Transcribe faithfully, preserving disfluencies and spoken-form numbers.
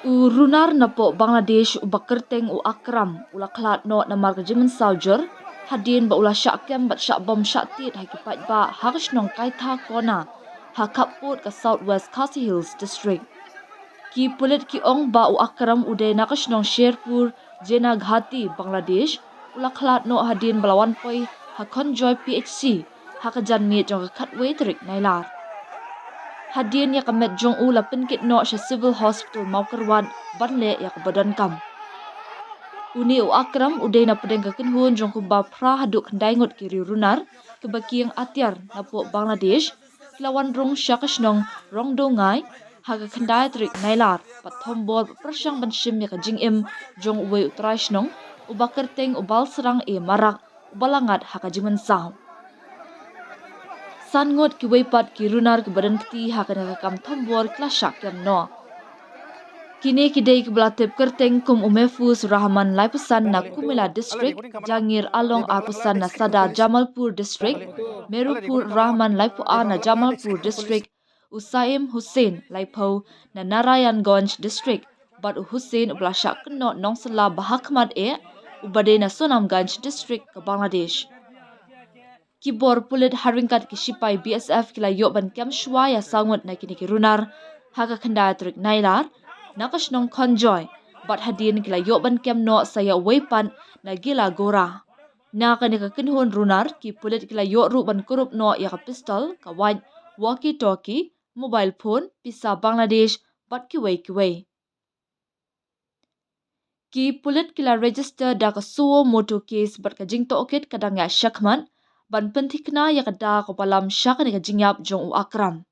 U runar napoh Bangladesh uba kyrteng u Akram u la khlad noh namar ka jingmynsaw jur hadien ba u la shah kem bad shah bom shah tied ha ki paidbah ha ka shnong Kaitha Kona ha khappud ka South West Khasi Hills District. Ki pulit ki ong ba u Akram u dei na ka shnong Sherpur, Jenaghati, Bangladesh, u la khlad noh hadien ba la wan poi ha Khonjoy P H C ha ka janmiet jong ka khatwei tarik Nailar. Hadien ïa ka met jong u la pynkit noh sha Civil Hospital Mawkyrwat ban leh ïa kaba donkam. Une u Akram u dei na pdeng ka kynhun jong kumba phra haduh khyndai ngut ki riewrunar kiba kieng atiar napoh Bangladesh, ki la wan rung sha ka shnong Rongdongai ha ka khyndai tarik Nailar bad thombor bad pyrshang ban shim ïa ka jingim jong uwei u trai shnong uba kyrteng u Balsrang E Marak uba la ngat ha ka jingmynsaw. San ngut kiwei pat ki runar kiba don kti ha kane ka kam thombor ki la shah kem noh. Kine ki dei kiba la tip kyrteng kum u Mehfuz Rahman laiphew san na Kumila District, Jangir Along arphew san na Sadar Jamalpur District, Merupur Rahman laiphew ar na Jamalpur District, u Saim Hussain laiphew na Narayanganj District, bad u Hussain uba la shah kynnoh nongsynla ba ha khmat eh uba dei na Sonamganj District ka Bangladesh. Ki bor pulit ha ryngkat ki shipai B S F ki la ïoh ban kem shuwa ïa saw ngut na kine ki runar ha ka khyndai tarik Nailar na ka shnong Khonjoy, bad hadien ki la ïoh ban kem noh sa ïa uwei pat na Gilagora. Na kane ka kynhun runar ki pulit ki la ïoh ruh ban kurup noh ïa ka pistol, ka wait, walkie talkie, mobile phone, pisa Bangladesh bad kiwei kiwei. Ki pulit ki la register da ka suo moto case bad ka jingtohkit ka dang ïa shakhmat ban pynthikna ïa ka da kaba lam sha kane ka jingïap jong u Akram.